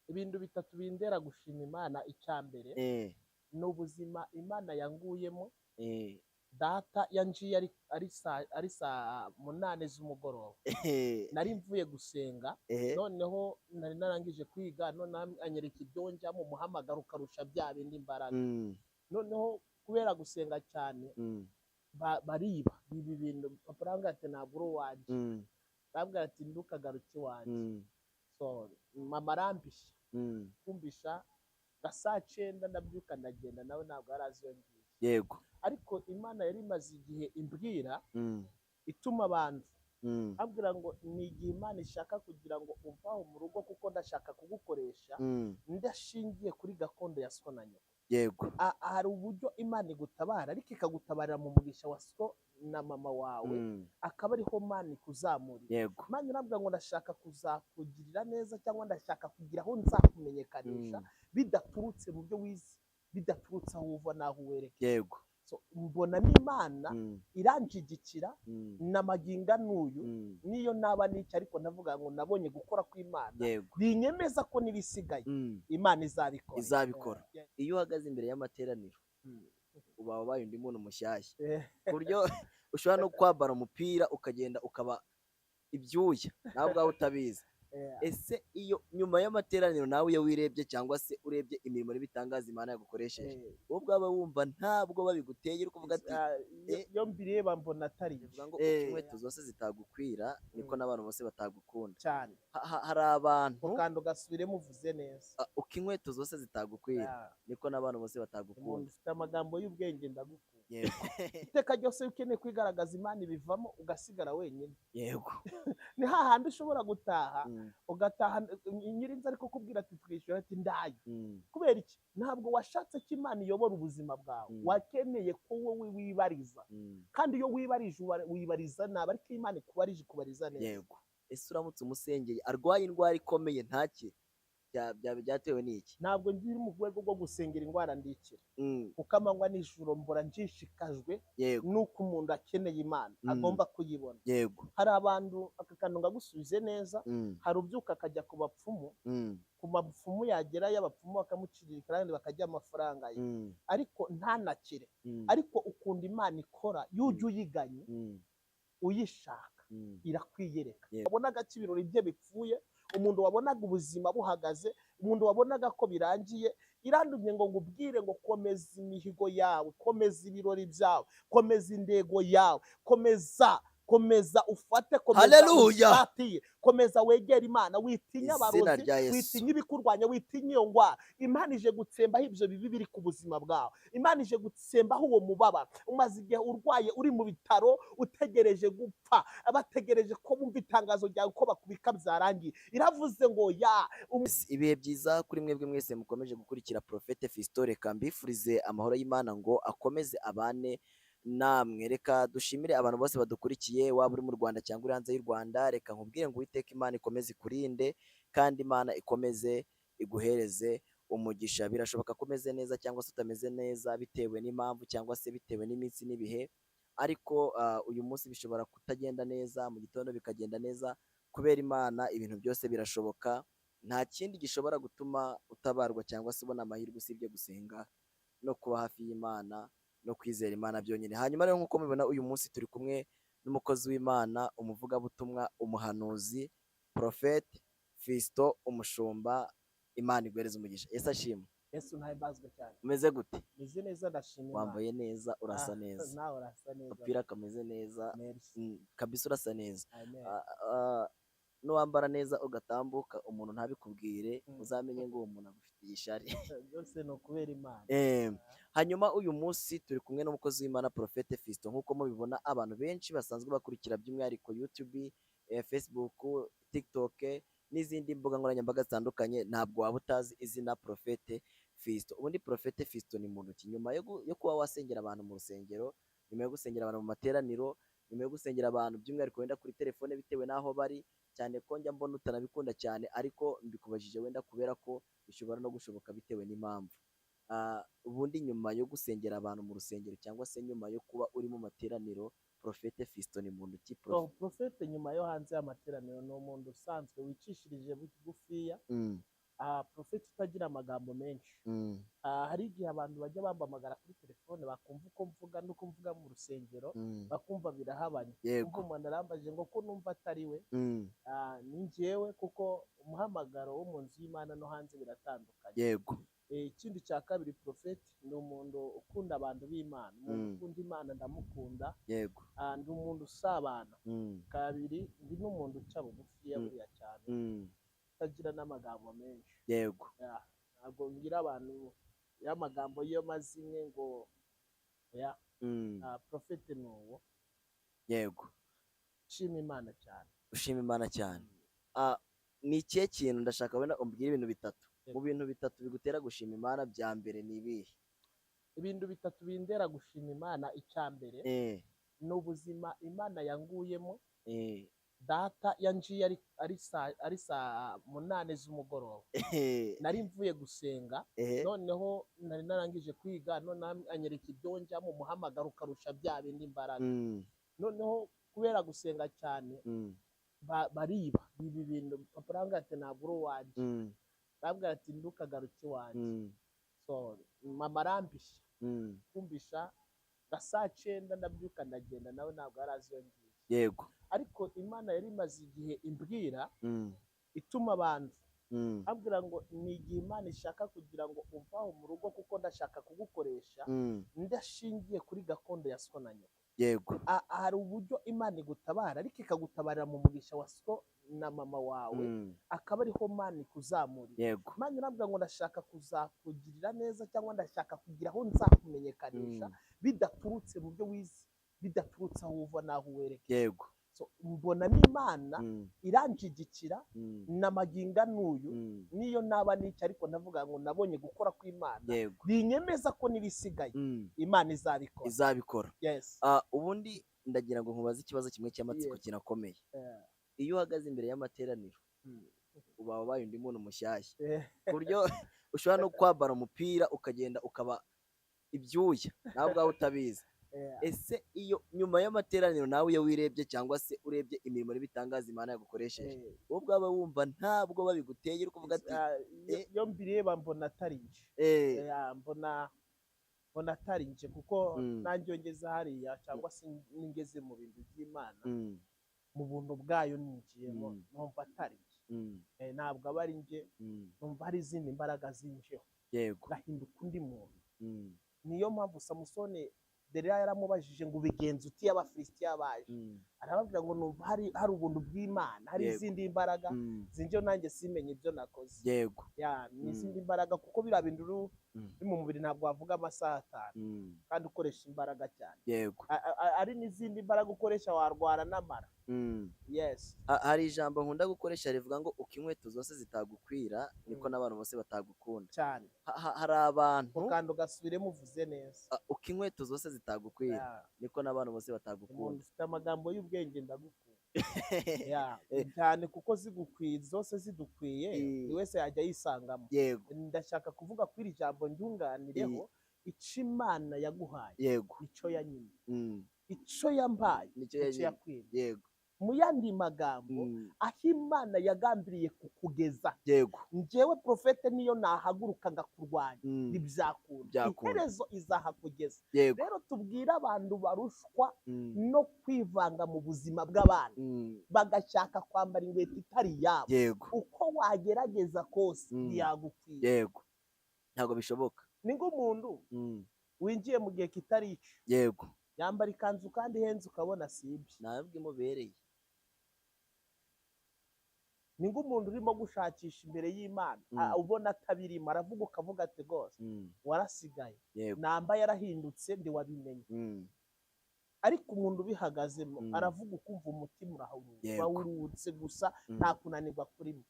Ibintu bitatu bindera gushima Imana. Icya mbere ni ubuzima Imana yanguyemo. Data yanjiye ari saa 8 z'umugoroba. Nari mvuye gusenga, noneho nari narangije kwiga, noneho anyereka ibyo njyamo, umuhamagaro ukarusha bya bindi imbaraga. Noneho kubera gusenga cyane, bariba biba ibintu. Papa arambwira ati: "Ntabwo uri uwanjye." Arambwira ati: "Ntukagaruke iwanjye." So mama arambisha, kumbisha nka saa 9 ndabyuka ndagenda, nawe ntabwo yari azi iyo ngiye. Ariko Imana yari imaze igihe imbwira, ituma abantu ambwira ngo ni igihe Imana ishaka kugira ngo uve aho mu rugo, kuko ndashaka kugukoresha ndashingiye kuri gakondo ya so na nyoko. Hari uburyo Imana igutabara, ariko ikagutabarira mu mugisha wa so na mama wawe, akaba ariho Imana ikuzamurira. Imana irambwira ngo ndashaka kuzakugirira neza, cyangwa ndashaka kugira aho nzakumenyekanisha, bidaturutse mu byo wize, bidaturutse aho uva n'aho werekeza. So, mbona n'Imana iranshigikira na maginga n'uyu, niyo naba n'icyo, ariko ndavuga ngo nabonye gukora kw'Imana binyemeza ko n'ibisigaye Imana izabikora. Izabikora. Iyo uhagaze imbere y'amateraniro, uba wabaye undi muntu mushyashya, ku buryo ushobora no kwambara umupira ukagenda ukaba ibyuya nawe ubwawe utabizi. Ese iyo nyuma y'amateraniro nawe iyo wirebye, cyangwa se urebye imirimo n'ibitangaza Imana yagukoresheje, wowe ubwawe wumva ntabwo babiguteye, uri kuvuga ati: Iyo mbireba mbona atari Bivuga ngo uko inkweto zose zitagukwira, niko n'abantu bose batagukunda. Cyane. Hari abantu Ukanda ugasubiremo, uvuze neza. Ah, uko inkweto zose zitagukwira, niko n'abantu bose batagukunda. Umuntu ufite amagambo y'ubwenge, ndagukunda. Iteka ryose iyo ukeneye kwigaragaza, Imana ibivamo, ugasigara wenyine. Ni hahandi ushobora gutaha, ugataha nyirinzu ariko kubwira ati: "Twishyura," ati: "Ndayo." Kubera iki? Ntabwo washatse ko Imana iyobora ubuzima bwawe. Wakeneye ko wowe wibariza. Kandi iyo wibarije, wibariza nabi, ariko iyo Imana ikubarije, ikubariza neza. Yego. Ese uramutse umusengeye arwaye indwara ikomeye ntakire, byaba byatewe n'iki? Ntabwo ngiri mu rwego rwo gusengera indwara ndikira, kuko amanywa nijoro mbora nshishikajwe n'uko umuntu akeneye Imana, agomba kuyibona. Hari abantu, aka kantu ngagusubize neza, hari ubyuka akajya ku bapfumu, ku bapfumu yagerayo, abapfumu bakamucirira kandi bakarya amafaranga ye, ariko ntanakire. Ariko ukunda Imana ikora, iyo ujya uyiganye, uyishaka, irakwiyereka. Wabonaga ko ibirori bye bipfuye, umuntu wabonaga ubuzima buhagaze, umuntu wabonaga ko birangiye, irandumye ngo ngubwire ngo komeza imihigo yawe, komeza ibirori byawe, komeza intego yawe, komeza, komeza ufate, komeza Haleluya! usatire, komeza wegere Imana, witinya Izina abarozi, rya Yesu. witinya ibikurwanya, witinya iyo ndwara. Imana ije gutsembaho ibyo bibi biri ku buzima bwawe. Imana ije gutsembaho uwo mubabaro. Umaze igihe urwaye, uri mu bitaro, utegereje gupfa, bategereje ko bumva itangazo ryawe ko bakubika byarangiye. Iravuze ngo ya Ibihe byiza kuri mwebwe mwese mukomeje gukurikira Prophète Fiston. Reka mbifurize amahoro y'Imana ngo akomeze abane namwe. Reka dushimire abantu bose badukurikiye, waba uri mu Rwanda cyangwa uri hanze y'u Rwanda. Reka nkubwire ngo Uwiteka Imana ikomeze ikurinde, kandi Imana ikomeze iguhereze umugisha. Birashoboka ko umeze neza cyangwa se utameze neza, bitewe n'impamvu cyangwa se bitewe n'iminsi n'ibihe, ariko uyu munsi bishobora kutagenda neza, mu gitondo bikagenda neza. Kubera Imana ibintu byose birashoboka. Nta kindi gishobora gutuma utabarwa cyangwa se ubona amahirwe usibye gusenga no kuba hafi y'Imana no kwizera Imana byonyine. Hanyuma rero, nk'uko mubibona, uyu munsi turi kumwe n'umukozi w'Imana, umuvugabutumwa, umuhanuzi, Prophète Fiston umushumba. Imana iguhereze umugisha. Yesu ashimwe. Yesu ntahimbazwe cyane. Umeze gute? Meze neza, ndashima Imana. Wambaye neza, urasa Ah, neza. Nawe urasa neza. Agapira kameze neza. Merci. Kabisa urasa neza. Amen. Nuwambara neza ugatambuka, umuntu ntabikubwire, uzamenye ngo uwo muntu agufitiye ishari. Byose ni ukubera Imana. Hanyuma uyu munsi turi kumwe n'umukozi w'Imana Prophète Fiston. Nk'uko mubibona, abantu benshi basanzwe bakurikira by'umwihariko YouTube, Facebook, TikTok n'izindi mbuga nkoranyambaga zitandukanye, ntabwo waba utazi izina Prophète Fiston. Ubundi Prophète Fiston ni muntu ki? Nyuma yo kuba wasengera abantu mu rusengero, nyuma yo gusengera abantu mu materaniro, nyuma yo gusengera abantu by'umwihariko wenda kuri telefone bitewe n'aho bari, cyane ko njya mbona utanabikunda cyane, ariko mbikubajije wenda kubera ko bishobora no gushoboka bitewe n'impamvu. Ubundi nyuma yo gusengera abantu mu rusengero cyangwa se nyuma yo kuba uri mu materaniro, Prophète Fiston ni muntu ki? So, Prophète nyuma yo hanze y'amateraniro ni umuntu usanzwe wicishirije bugufiya. Prophet utagira amagambo menshi. Hari igihe abantu bajya bampamagara kuri telefone, bakumva uko mvuga n'uko mvuga mu rusengero, bakumva birahabanye. Kumva umuntu arambaje ngo ko numva atari we. Ni njyewe, kuko umuhamagaro wo mu nzu y'Imana no hanze biratandukanye. Ikindi cya kabiri, Prophet ni umuntu ukunda abantu b'Imana, umuntu ukunda Imana, ndamukunda. Ndi umuntu usabana. Kabiri, ndi n'umuntu uca bugufi buriya cyane, utagira n'amagambo menshi. Ntabwo ngira abantu y'amagambo y'amazimwe ngo oya. Prophet ni uwo. Nshima Imana cyane. Ushima Imana cyane. Ni ikihe kintu, ndashaka wenda umbwire ibintu bitatu, mu bintu bitatu bigutera gushima Imana bya mbere ni ibihe? Ibintu bitatu bindera gushima Imana, icya mbere ni ubuzima Imana yanguyemo. Data yanjiye ari saa 8 z'umugoroba. Nari mvuye gusenga, noneho nari narangije kwiga, none anyereka ibyo njyamo, umuhamagaro ukarusha bya bindi imbaraga. Noneho kubera gusenga cyane, bariba biba ibintu. Papa arambwira ati ntabwo uri uwanjye. Arambwira ati ntukagaruke iwanjye. So mama arambisha, kumbisha nka saa 9 ndabyuka ndagenda, nawe ntabwo yari azi iyo ngiye. Ariko Imana yari imaze igihe imbwira, ituma abantu ambwira ngo ni igihe Imana ishaka kugira ngo uve aho mu rugo, kuko ndashaka kugukoresha ndashingiye kuri gakondo ya so na nyoko. Hari uburyo Imana igutabara, ariko ikagutabarira mu mugisha wa so na mama wawe, akaba ariho Imana ikuzamurira. Imana irambwira ngo ndashaka kuzakugirira neza, cyangwa ndashaka kugira aho nzakumenyekanisha, bidaturutse mu byo wize, bidaturutse aho uva n'aho werekeza. So, mbona n'Imana iranjigikira na maginga n'uyu, niyo naba n'icyo, ariko ndavuga ngo nabonye gukora kw'Imana binyemeza ko n'ibisigaye Imana izabikora. Izabikora. Yes. Ubundi ndagira ngo nkubaze ikibazo kimwe cy'amatsiko kinakomeye. Iyo uhagaze imbere y'amateraniro, uba wabaye undi muntu mushyashya, ku buryo ushobora no kwambara umupira ukagenda ukaba ibyuya nawe ubwawe utabizi. Ese iyo nyuma y'amateraniro nawe iyo wirebye, cyangwa se urebye imirimo n'ibitangaza Imana yagukoresheje, wowe ubwawe wumva ntabwo babiguteye, uri kuvuga ati Iyo mbireba mbona atari nje. Mbona atari nje, kuko nanjye iyo ngeze hariya, cyangwa se ningeze mu bintu by'Imana, mu buntu bwayo ninjiyemo, numva atari nje. Ntabwo aba ari nje, numva hari izindi mbaraga zinjeho, ngahinduka undi muntu. Niyo mpamvu Samusoni Delila yaramubajije ngo ubigenza uti y'Abafilisitiya baje? Arababwira ngo numva hari ubuntu bw'Imana, hari izindi mbaraga zinjeho, nanjye simenye ibyo nakoze. Ya, ni izindi mbaraga, kuko biriya bintu uri mu mubiri ntabwo wavuga amasaha 5 kandi ukoresha imbaraga cyane. Ari n'izindi mbaraga ukoresha, warwara n'amara. Yes. Hari ijambo nkunda gukoresha rivuga ngo uko inkweto zose zitagukwira niko n'abantu bose batagukunda. Cyane. Hari abantu Ukanda ugasubiremo, uvuze neza. Uko inkweto zose zitagukwira niko n'abantu bose batagukunda. Umuntu ufite amagambo y'ubwenge, ndagukunda. Ya, cyane, kuko zigukwiye zose, zidukwiye, buri wese yajya yisangamo. Ndashaka kuvuga kuri iri jambo ndyunganireho: ico Imana yaguhaye nico yanyimye, ico yambaye nicyo nico yanyimye. yakwimye. Mu yandi magambo, aho Imana yagambiriye kukugeza, njyewe Prophète niyo nahaguruka ngakurwanya, ntibyakunda. Byakunda. Iherezo izahakugeza. Rero tubwire abantu barushwa no kwivanga mu buzima bw'abandi, bagashaka kwambara inkweto itari iyabo, uko wagerageza kose ntiyagukwiye. Ntabwo bishoboka. Ni nk'umuntu winjiye mu gihe kitari ico, yambara ikanzu kandi ihenze, ukabona si ibye. Ntabwo imubereye. Ni nk'umuntu urimo gushakisha imbere y'Imana, ubona atabirimo, aravuga ukavuga ati rwose warasigaye, namba yarahindutse ntiwabimenye. Ariko umuntu ubihagazemo aravuga ukumva umutima urahuruka, urawurutse gusa, nta kunanirwa kurimo.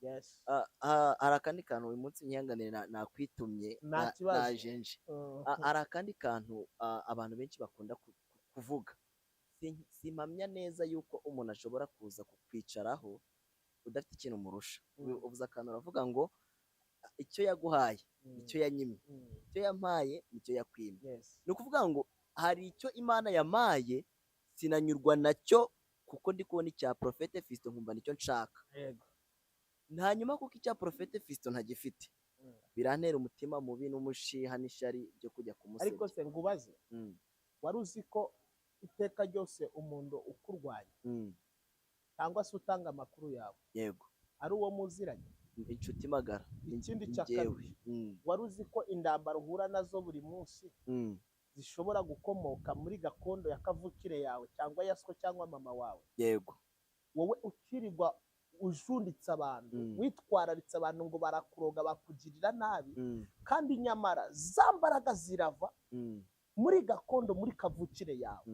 Yes. Hari akandi kantu uyu munsi, nyihanganire, nakwitumye. Nta kibazo. Naje nje. Hari akandi kantu abantu benshi bakunda kuvuga. Simpamya neza yuko umuntu ashobora kuza kukwicaraho udafite ikintu umurusha. Uvuze akantu uravuga ngo icyo yaguhaye nicyo yanyimye, icyo yampaye nicyo yakwimye. Ni ukuvuga ngo hari icyo Imana yampaye sinanyurwa nacyo, kuko ndi kubona icya Prophète Fiston nkumva nicyo nshaka. Hanyuma kuko icya Prophète Fiston ntagifite, birantera umutima mubi n'umushiha n'ishyari byo kujya Ariko kumusebya. Se ngubaze, wari uzi ko iteka ryose umuntu ukurwanya cyangwa se utanga amakuru yawe ari uwo muziranye? Inshuti magara. Ikindi cya Njyewe. kabiri, wari uzi ko intambara uhura nazo buri munsi zishobora gukomoka muri gakondo ya kavukire yawe, cyangwa ya so, cyangwa mama wawe? Yego. Wowe ukirirwa ujunditse abantu, witwararitse abantu ngo barakuroga, bakugirira nabi, kandi nyamara za mbaraga zirava muri gakondo, muri kavukire yawe.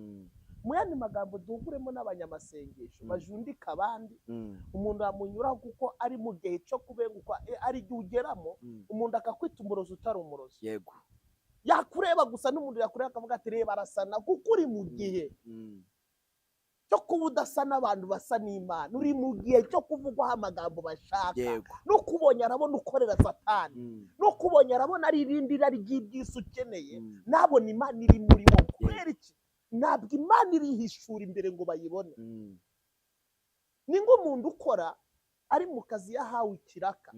Mu yandi magambo, duhuguremo n'abanyamasengesho bajundika abandi. Umuntu yamunyuraho kuko ari mu gihe cyo kubengukwa, ari igihe ugeramo umuntu akakwita umurozi utari umurozi. Yakureba gusa, n'umuntu yakureba akavuga ati: "Reba arasana," kuko uri mu gihe cyo kuba udasa n'abantu, basa n'Imana. Uri mu gihe cyo kuvugwaho amagambo bashaka. N'ukubonye arabona ukorera Satani. N'ukubonye arabona ari irindi rari ry'iby'isi ukeneye. Nabona Imana iri muri wowe. Kubera iki? Ntabwo Imana irihishura imbere ngo bayibone. Ni nk'umuntu ukora ari mu kazi, yahawe ikiraka.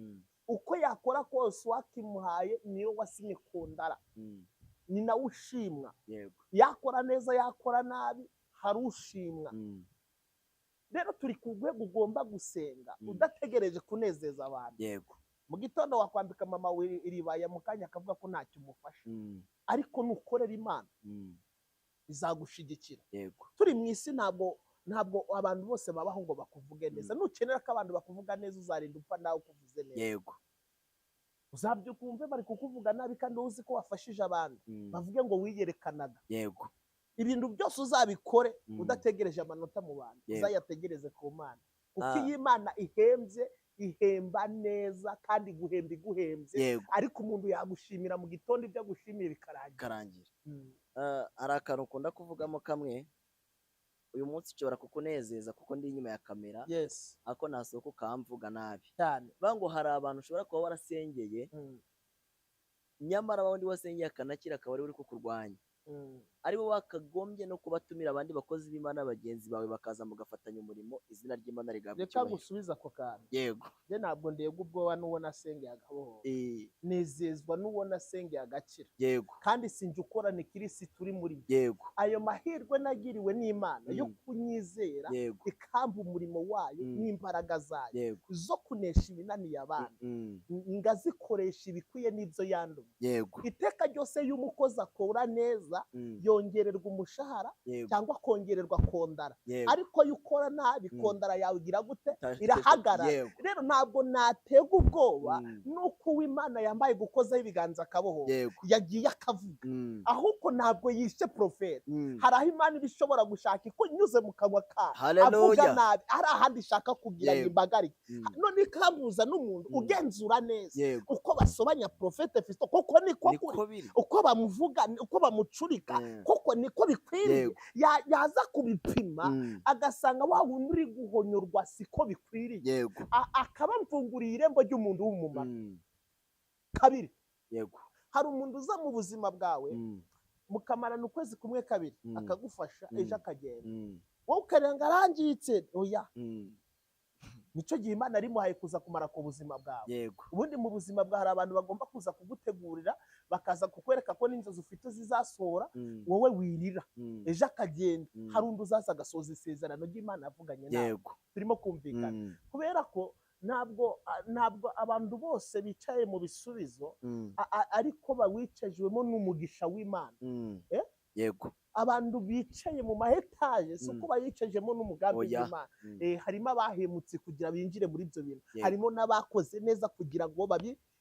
Uko yakora kose, uwakimuhaye niyo wasinye kundara, ni nawe ushimwa. Yakora neza, yakora nabi, hari ushimwa. Rero turi ku rwego ugomba gusenga udategereje kunezeza abantu. Mu gitondo wakwambika mama we iribaya, mu kanya akavuga ko ntacyo umufasha. Ariko nukorera Imana, izagushigikira. Turi mu isi, ntabwo abantu bose babaho ngo bakuvuge neza. Nukenera ko abantu bakuvuga neza, uzarinda upfa nawe ukuvuze neza. Uzabyuka wumve bari kukuvuga nabi, kandi wowe uzi ko wafashije abantu. Bavuge ngo wiyerekanaga. Ibintu byose uzabikore udategereje amanota mu bantu. Uzayategereze ku Mana, kuko iyo Imana ihembye, ihemba neza, kandi iguhemba iguhembye. Ariko umuntu yagushimira mu gitondo, ibyo agushimiye bikarangira. Karangira. Hari akantu ukunda kuvugamo kamwe: "Uyu munsi nshobora kukunezeza kuko ndi inyuma ya kamera, ariko nasohoka ukamvuga nabi." Cyane. Bivuga ngo hari abantu ushobora kuba warasengeye, nyamara wundi wasengeye akanakira akaba ariwe uri kukurwanya, ari wowe wakagombye no kubatumira abandi bakozi b'Imana bagenzi bawe, bakaza mugafatanya umurimo, izina ry'Imana rigahabwa Reka icyubahiro. ngusubize ako kantu. Yego. Njye ntabwo ndeba ubwoba n'uwo nasengeye agabohoka. Nezezwa n'uwo nasengeye agakira. Kandi sinjye ukora, ni Kirisitu uri muri njye. Ayo mahirwe nagiriwe n'Imana yo kunyizera, ikampa umurimo wayo n'imbaraga zayo zo kunesha ibinaniye abana, ngazikoresha ibikwiye n'ibyo yandumye. Iteka ryose iyo umukozi akora neza, yongererwa umushahara cyangwa akongererwa kondara. Ariko iyo ukora nabi, kondara yawe igira gute? Irahagarara. Rero ntabwo natega ubwoba nuko uw'Imana yambaye gukozaho ibiganza akabohoka yagiye akavuga. Ahubwo ntabwo yishe porofeti. Hari aho Imana iba ishobora gushaka ikunyuze mu kanwa kayo avuga nabi, hari ahandi ishaka kugira ngo imbagarike. None ikambuza n'umuntu ugenzura neza uko basobanya Prophète Fiston, kuko niko kuri, Niko biri. uko bamuvuga, uko bamucurika, kuko niko bikwiriye. Yaza kubipima, agasanga wa wundi uri guhonyorwa siko bikwiriye. Akaba mfunguriye irembo ry'umuntu w'umumaro. Kabiri, hari umuntu uza mu buzima bwawe, mukamarana ukwezi kumwe, kabiri, akagufasha, ejo akagenda, wowe ukarenga arangiritse. Oya. Nicyo gihe Imana yarimuhaye kuza kumara ku buzima bwawe. Ubundi mu buzima bwawe hari abantu bagomba kuza kugutegurira, bakaza kukwereka ko n'inzozi ufite zizasohora. Wowe wirira, ejo akagenda. Hari undi uzaza agasoza isezerano ry'Imana yavuganye nawe. Turimo kumvikana? Kubera ko ntabwo abantu bose bicaye mu bisubizo ariko bawicajwemo n'umugisha w'Imana. Eh? Yego. Abantu bicaye mu ma étages si uko bayicajemo n'umugambi Oya. w'Imana. Harimo abahemutse kugira binjire muri ibyo bintu, harimo n'abakoze neza kugira ngo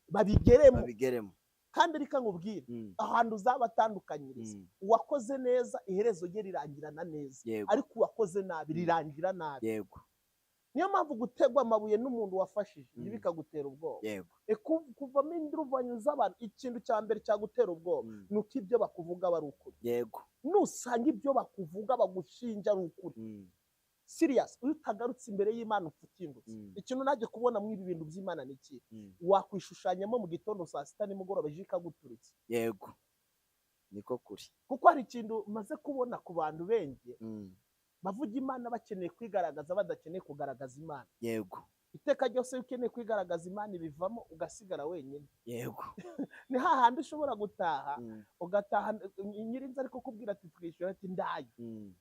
babigeremo. Babigeremo. Kandi reka nkubwire, ahantu uzabatandukanyiriza, uwakoze neza iherezo rye rirangirana neza, ariko uwakoze nabi rirangira nabi. Niyo mpamvu gutegwa amabuye n'umuntu wafashije ntibikagutera ubwoba. Kuvamo induruvanyo z'abantu, ikintu cya mbere cyagutera ubwoba ni uko ibyo bakuvuga bari ukuri. Nusanga ibyo bakuvuga, bagushinja ari ukuri, serious, iyo utagarutse imbere y'Imana upfa ukingutse. Ikintu najye kubona muri ibi bintu by'Imana ni iki? Wakwishushanyamo mu gitondo, saa sita, nimugoroba, ejo ikaguturitse. Yego, niko kuri. Kuko hari ikintu maze kubona ku bantu benshi, bavuga Imana bakeneye kwigaragaza, badakeneye kugaragaza Imana. Iteka ryose iyo ukeneye kwigaragaza, Imana ibivamo, ugasigara wenyine. Ni hahandi ushobora gutaha, ugataha nyirinzu ariko kubwira ati twishyura, ati ndayo.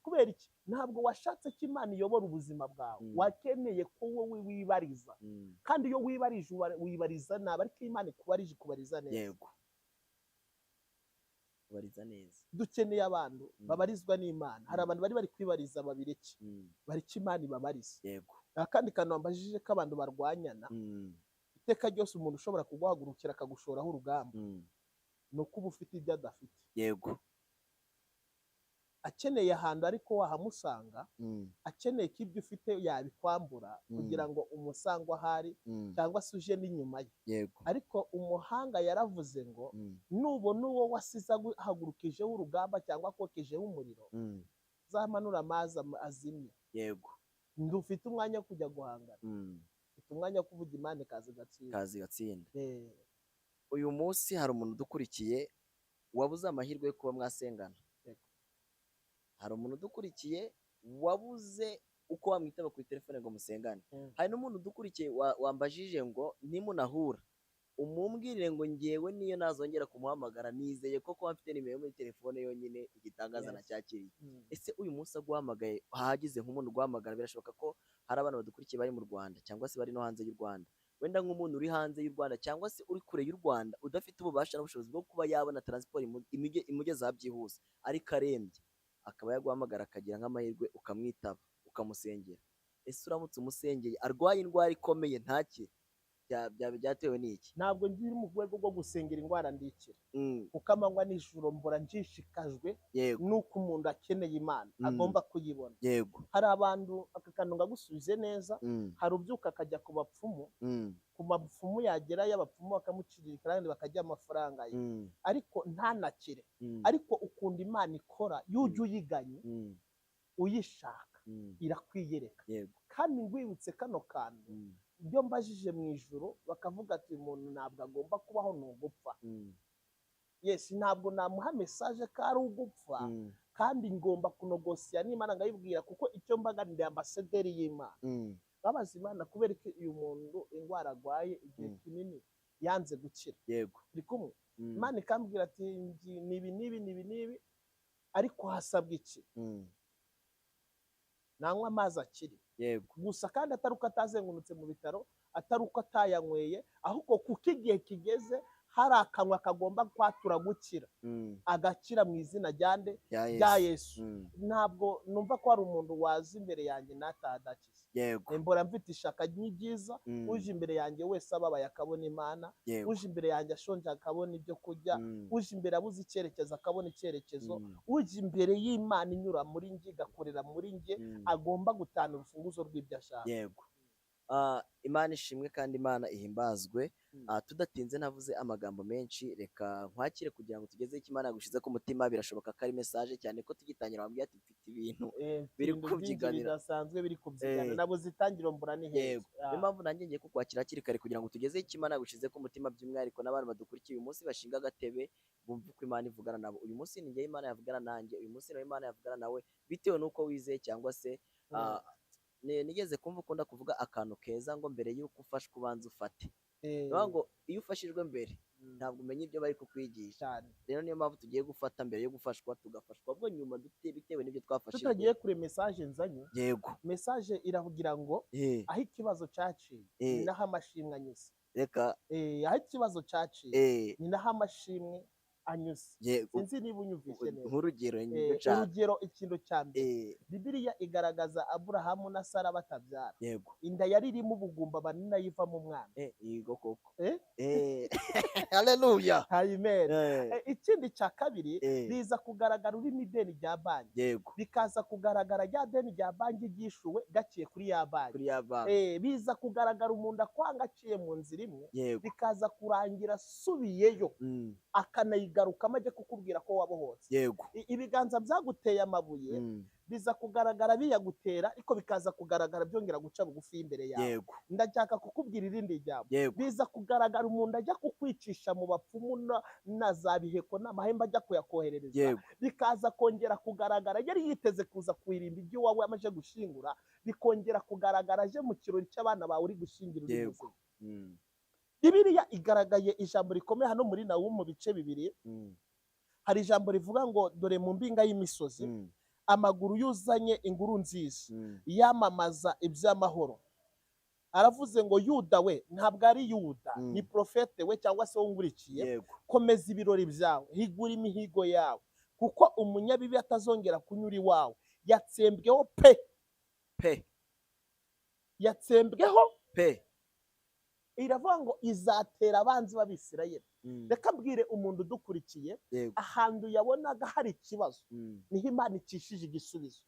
Kubera iki? Ntabwo washatse ko Imana iyobora ubuzima bwawe, wakeneye ko wowe wibariza. Kandi iyo wibarije wibariza nabi, ariko iyo Imana ikubarije ikubariza neza. Yego, ubariza neza. Dukeneye abantu babarizwa n'Imana. Hari abantu bari kwibariza, babireke, bareke Imana ibabarize. Akandi kantu wambajije k'abantu barwanyana, iteka ryose umuntu ushobora kuguhagurukira akagushoraho urugamba ni uko uba ufite ibyo adafite. Akeneye ahantu ariko wahamusanga, akeneye ko ibyo ufite yabikwambura kugira ngo umusange ahari, cyangwa se uje n'inyuma ye. Ariko umuhanga yaravuze ngo nubona uwo wasize ahagurukijeho urugamba cyangwa akokejeho umuriro, uzamanura amazi azimye. Ntufite umwanya wo kujya guhangana, ufite umwanya wo kuvuga, Imana ikaza igatsinda. Kazi gatsinda. Uyu munsi hari umuntu udukurikiye wabuze amahirwe yo kuba mwasengana. Hari umuntu udukurikiye wabuze uko wamwitaba kuri telefone ngo musengane. Hari n'umuntu udukurikiye wambajije ngo nimunahura umumbwirire ngo ngewe niyo nazongera kumuhamagara, nizeye ko kuba mfite nimero muri telefone yonyine igitangaza nacyakiriye. Ese uyu munsi aguhamagaye, hagize nk'umuntu uguhamagara, birashoboka ko hari abana badukurikiye bari mu Rwanda cyangwa se bari no hanze y'u Rwanda, wenda nk'umuntu uri hanze y'u Rwanda cyangwa se uri kure y'u Rwanda, udafite ububasha n'ubushobozi bwo kuba yabona transport imugezaho byihuse, ariko arembye, akaba yaguhamagara akagira nk'amahirwe ukamwitaba ukamusengera, ese uramutse umusengeye arwaye indwara ikomeye ntakire, byaba byatewe n'iki? Ntabwo ngiri mu rwego rwo gusengera indwara ndikira, kuko amanywa nijoro mbora njishikajwe n'uko umuntu akeneye Imana, agomba kuyibona. Hari abantu, aka kantu ngagusubize neza, hari ubyuka akajya ku bapfumu, ku bapfumu yagerayo abapfumu bakamucirira kandi bakarya amafaranga ye, ariko ntanakire. Ariko ukunda Imana ikora, iyo ujya uyiganye, uyishaka, irakwiyereka. Kandi ngwibutse kano kantu, ibyo mbajije mu ijoro bakavuga ati umuntu ntabwo agomba kubaho, ni ugupfa. Yes, ntabwo namuha message ko ari ugupfa, kandi ngomba kunogosiya n'Imana ngayibwira, kuko icyo mbaga ndi ambasaderi y'Imana. Babaza Imana kubera ko uyu muntu indwara arwaye igihe kinini yanze gukira. Turi kumwe? Imana ikambwira ati nibi nibi nibi nibi, ariko hasabwa iki? Nanywa amazi akiri gusa, kandi atari uko atazengurutse mu bitaro, atari uko atayanyweye, ahubwo kuko igihe kigeze hari akanwa kagomba kwatura gukira, agakira mu izina rya nde? Rya Yesu. Ntabwo numva ko hari umuntu waza imbere yanjye natadakize. Mbora mfite ishaka ry'ibyiza, uje imbere yanjye wese ababaye akabona Imana, uje imbere yanjye ashonje akabona ibyo kurya, uje imbere abuze icyerekezo akabona icyerekezo, uje imbere y'Imana inyura muri njye igakorera muri njye, agomba gutana urufunguzo rw'ibyo ashaka. Imana ishimwe kandi Imana ihimbazwe. Tudatinze ntavuze amagambo menshi, reka nkwakire kugira ngo tugezeho icyo Imana yagushyize ku mutima. Birashoboka ko ari message, cyane ko tugitangira wambwiye ati mfite ibintu biri ibintu byinshi kubyiganira. bidasanzwe biri kubyigana, nabuze itangiro mbura ni heza. Niyo mpamvu nanjye ngiye kukwakira hakiri kare kugira ngo tugezeho icyo Imana yagushyize ku mutima, by'umwihariko n'abantu badukurikiye uyu munsi bashinga agatebe bumve uko Imana ivugana nabo. Uyu munsi ni njye Imana yavugana nanjye, uyu munsi nawe Imana yavugana nawe bitewe n'uko wizeye, cyangwa se nigeze kumva ukunda kuvuga akantu keza ngo mbere y'uko ufashwa ubanza ufate. Ni ukuvuga ngo iyo ufashijwe mbere ntabwo umenya ibyo bari kukwigisha. Rero niyo mpamvu tugiye gufata mbere yo gufashwa, tugafashwa bwo nyuma bitewe n'ibyo twafashijwe. Tutagiye kure, message nzanye, message iravugira ngo aho ikibazo cyaciye ni naho amashimwe anyuze. Reka. Aho ikibazo cyaciye ni naho amashimwe anyuze. Sinzi niba unyumvise neza. Nk'urugero nibyo nshaka. Urugero, ikintu cya mbere, Bibiliya igaragaza Aburahamu na Sara batabyara. Inda yari irimo ubugumba banini ayivamo umwana. Yego koko. Haleluya. Amen. Ikindi cya kabiri, biza kugaragara urimo ideni rya banki, bikaza kugaragara rya deni rya banki ryishuwe gaciye kuri ya banki. Kuri ya banki. Biza kugaragara umuntu akwanga aciye mu nzira imwe, bikaza kurangira asubiyeyo, akanayigarukamo ajya kukubwira ko wabohotse. Ibiganza byaguteye amabuye. Biza kugaragara biyagutera, ariko bikaza kugaragara byongera guca bugufi imbere yawe. Ndashaka kukubwira irindi jambo. Biza kugaragara umuntu ajya kukwicisha mu bapfumu na za biheko n'amahembe ajya kuyakoherereza. Bikaza kongera kugaragara yari yiteze kuza kuirimba ibyo wawe amaje gushingura, bikongera kugaragara aje mu kirori cy'abana bawe uri gushingira uri muzima. Bibiliya igaragaye ijambo rikomeye hano muri Nahumu mu bice 2. Hari ijambo rivuga ngo dore mu mbinga y'imisozi amaguru yuzanye inguru nziza yamamaza iby'amahoro. Aravuze ngo Yuda we, ntabwo ari Yuda, ni profete we cyangwa se wungurikiye. Komeza ibirori byawe, higura imihigo yawe, kuko umunyabibi atazongera kunyura iwawe. Yatsembweho pe pe, yatsembweho pe. Iravuga ngo izatera abanzi b'Abisirayeli. Reka mbwire umuntu udukurikiye, ahantu yabonaga hari ikibazo niho Imana ikishije igisubizo.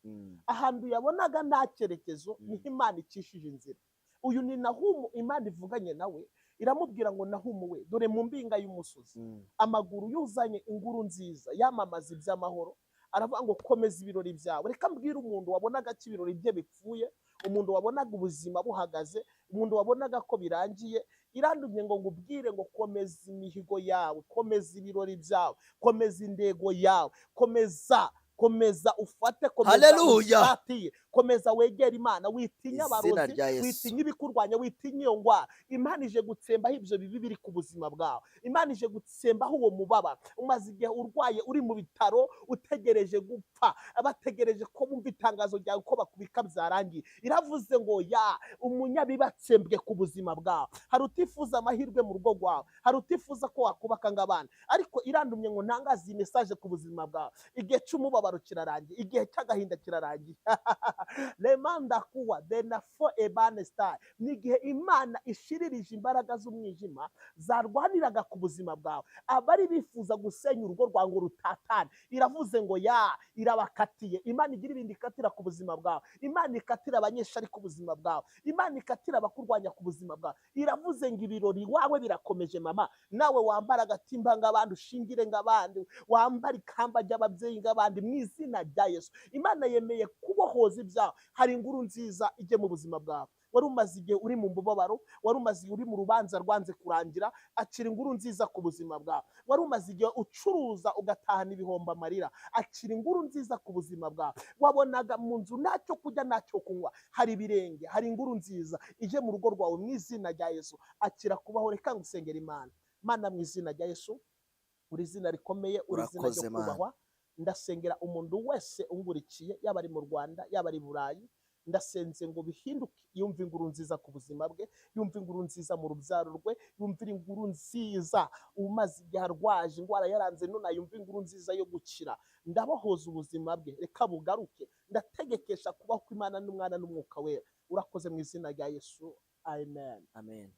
Ahantu yabonaga nta cyerekezo niho Imana ikishije inzira. Uyu ni Nahumu, Imana ivuganye nawe iramubwira ngo Nahumu we, dore mu mbinga y'umusozi amaguru yuzanye inguru nziza yamamaza iby'amahoro. Aravuga ngo komeza ibirori byawe. Reka mbwire umuntu wabonaga ko ibirori bye bipfuye, umuntu wabonaga ubuzima buhagaze, umuntu wabonaga ko birangiye, irandumye ngo ngubwire ngo komeza imihigo yawe, komeza ibirori byawe, komeza indego yawe, komeza, komeza ufate, komeza usatiye, komeza wegere Imana, witinya abarozi, witinya ibikurwanya, witinya iyo ngwara. Imana ije gutsembaho ibyo bibi biri ku buzima bwawe. Imana ije gutsembaho uwo mubabaro. Umaze igihe urwaye, uri mu bitaro, utegereje gupfa, abategereje ko bumva itangazo ryawe ko bakubika byarangiye. Iravuze ngo ya umunyabibi atsembwe ku buzima bwawe. Hari utifuza amahirwe mu rugo rwawe, hari utifuza ko wakubaka ng'abana, ariko irandumye ngo ntangaze iyi message ku buzima bwawe. Igihe cy'umubabaro kirarangiye, igihe cy'agahinda kirarangiye. Remanda kuwa denafo ebane star, ni igihe Imana ishiririje imbaraga z'umwijima zarwaniraga ku buzima bwawe. Abari bifuza gusenya urugo rwawe ngo rutatane, iravuze ngo ya irabakatiye. Imana igira ibindi ikatira ku buzima bwawe. Imana ikatira abanyeshari ku buzima bwawe. Imana ikatira abakurwanya ku buzima bwawe. Iravuze ngo ibirori wawe birakomeje mama, nawe wambara agatimba ng'abandi, ushingire ng'abandi, wambara ikamba ry'ababyeyi ng'abandi, mu izina rya Yesu. Imana yemeye kubohoza ibyawe. Hari inkuru nziza ijye mu buzima bwawe. Wari umaze igihe uri mu mubabaro, wari umaze uri mu rubanza rwanze kurangira, akira inkuru nziza ku buzima bwawe. Wari umaze igihe ucuruza ugatahana ibihombo amarira, akira inkuru nziza ku buzima bwawe. Wabonaga mu nzu ntacyo kurya ntacyo kunywa, hari ibirenge, hari inkuru nziza ije mu rugo rwawe mu izina rya Yesu. Akira kubaho. Reka ngusengera Imana. Mana, mu izina rya Yesu, uri izina rikomeye, uri izina ryo kubahwa. Ndasengera umuntu wese ungurikiye, yaba ari mu Rwanda, yaba ari Burayi, ndasenze ngo bihinduke, yumve inkuru nziza ku buzima bwe, yumve inkuru nziza mu rubyaro rwe, yumve inkuru nziza umaze igihe arwaje indwara yaranze none yumve inkuru nziza yo gukira. Ndabohoza ubuzima bwe, reka bugaruke. Ndategekesha kubaho kw'Imana n'Umwana n'Umwuka Wera. Urakoze mu izina rya Yesu, amen. Amen.